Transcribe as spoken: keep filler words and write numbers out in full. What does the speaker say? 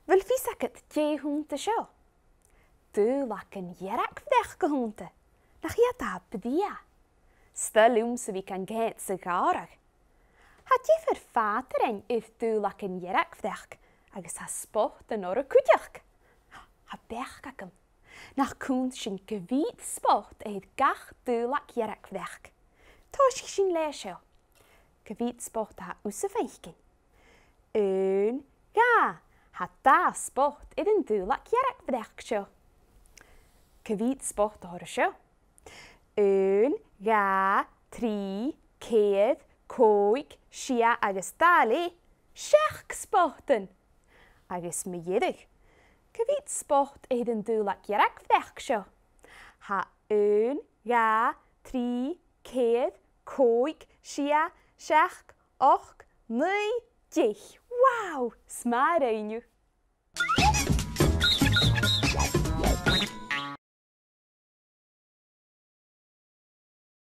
bheil fios agad dè th' annta seo? Daolag an dhearg-bhreac a th' annta. Nach iad brèagha? 'S toil leamsa a bhith gan coimhead sa ghàrradh. Tha diofar phàtrain air daolag an dhearg-bhreac agus tha spotan orra cuideachd. Tha beachd agam nach cunnt sinn gu bhith spot air gach daolag dhearg-bhreac. Tòisich sinn leis seo. Gu bhith spot a tha thusa a' faicinn? Aon, dhà, tha dà spot air an daolag dhearg-bhreac seo. Gu bhith spot orra seo? Aon, dhà, trì, ceithir, còig, sia agus dà leth, seachd spotan. Agus mu dheireadh, gu bhith spot air an daolag dhearg-bhreac seo? Tha aon, dhà, trì, ceithir, còig, sia, seachd, ochd, naoi, deich. Wow! 'S math a rinn thu.